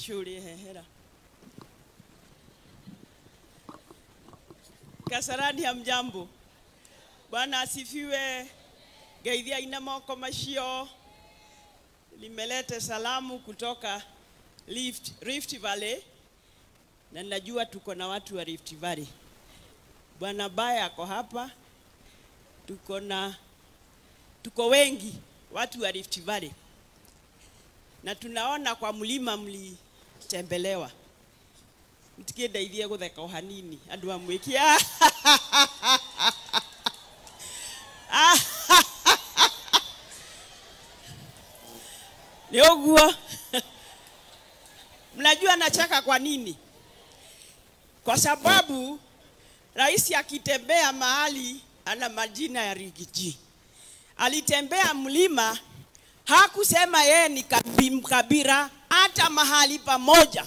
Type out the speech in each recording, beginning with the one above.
Gicuri hehera. Kasarani hamjambo. Bwana asifiwe. Geithia ina moko macio. Nimelete salamu kutoka Rift Valley. Na najua tuko na watu wa Rift Valley. Bwana Baya ako hapa. Tuko wengi watu wa Rift Valley. Na tunaona kwa mlima mlitembelewa. Mtikiendeithie gutheka hanini andu amwikia. Ni uguo. Mnajua nacheka kwa nini? Kwa sababu rais akitembea mahali ana majina ya Rigiji. Alitembea mlima, hakusema yeye ni mkabila hata mahali pamoja.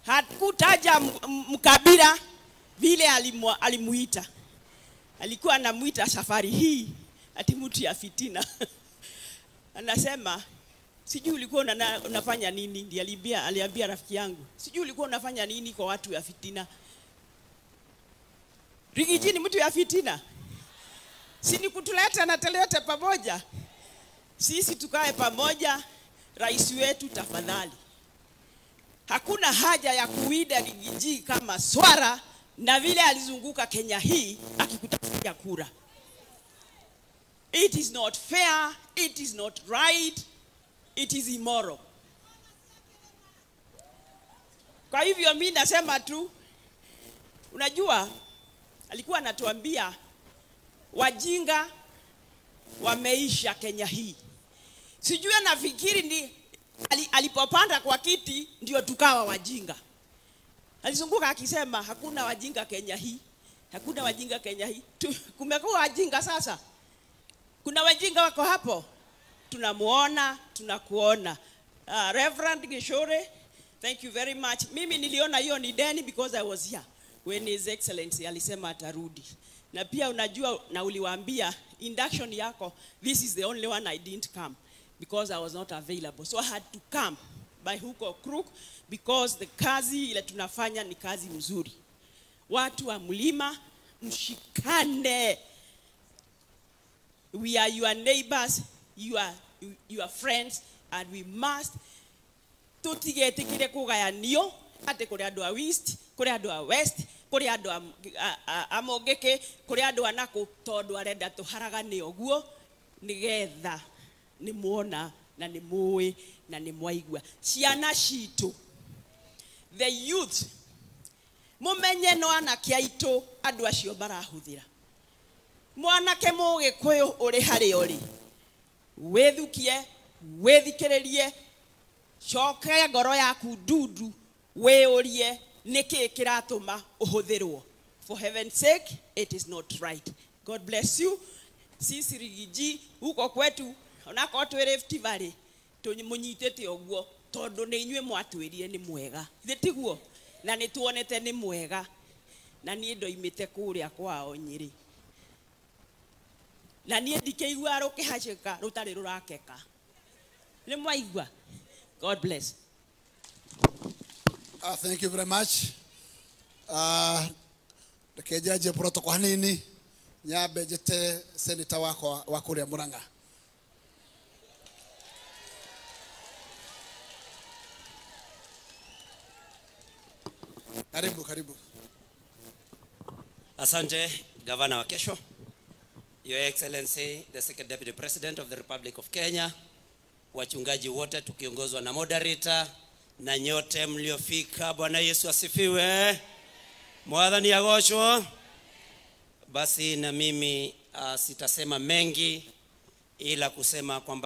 Hakutaja mkabila vile alimuita. Alikuwa anamuita safari hii ati mtu ya fitina. Anasema sijui ulikuwa unafanya nini, ndiye aliambia rafiki yangu. Sijui ulikuwa unafanya nini kwa watu ya fitina. Rigiji ni mtu ya fitina. Si ni kutuleta na tulete pamoja. Sisi tukae pamoja, rais wetu tafadhali. Hakuna haja ya kuida Rigiji kama swara na vile alizunguka Kenya hii akikutafutia kura. It is not fair, it is not right, it is immoral. Kwa hivyo mimi nasema tu, unajua alikuwa anatuambia wajinga wameisha Kenya hii. Sijui nafikiri ni alipopanda kwa kiti ndio tukawa wajinga. Alizunguka akisema hakuna wajinga Kenya hii. Hakuna wajinga Kenya hii. Kumekuwa wajinga sasa. Kuna wajinga wako hapo. Tunamuona, tunakuona. Reverend Gichure, thank you very much. Mimi niliona hiyo ni deni because I was here when His Excellency alisema atarudi. Na pia unajua na uliwaambia induction yako, this is the only one I didn't come because I was not available. So I had to come by hook or crook because the kazi ile tunafanya ni kazi mzuri. Watu wa mlima mshikane. We are your neighbors, you are your friends, and we must tutigetikire kugayanio ati kuri andu a East, kuri andu a West, kuri andu a Mongeke, kuri andu a naku, tondu arenda tuharagane uguo nigetha ni muona na ni muwi na ni mwaigua. Ciana citu, the youth, mumenye no anake aitu andu acio marahuthira. Mwanake Mugikuyu uri hari uri, withukie, withikiririe, coke ngoro yaku ndundu, wiurie niki kiratuma uhuthirwo. For heaven's sake, it is not right. God bless you. Sisi Rigiji huko kwetu onakorwo twi Rift Valley tumunyitite uguo tondu ni inyue mwatwirire ni mwega. Githĩ tiguo? Na ni tuonete ni mwega. Na niĩ ndoimĩte kũrĩa kwao Nyĩrĩ. Na niĩ ndikĩigua rũkĩhacĩka rũtarĩ rũrakeka. Nĩ mwaigua? God bless. Thank you very much. Reke njanjie protocol hanini nyambe njĩte senator wakwa wa kũrĩa Murang'a. Karibu, karibu. Asante, Gavana wa kesho. Your Excellency, the Second Deputy President of the Republic of Kenya, wachungaji wote tukiongozwa na moderator, na nyote mliofika, Bwana Yesu asifiwe. Mwathani agoshwo. Basi na mimi sitasema mengi ila kusema kwamba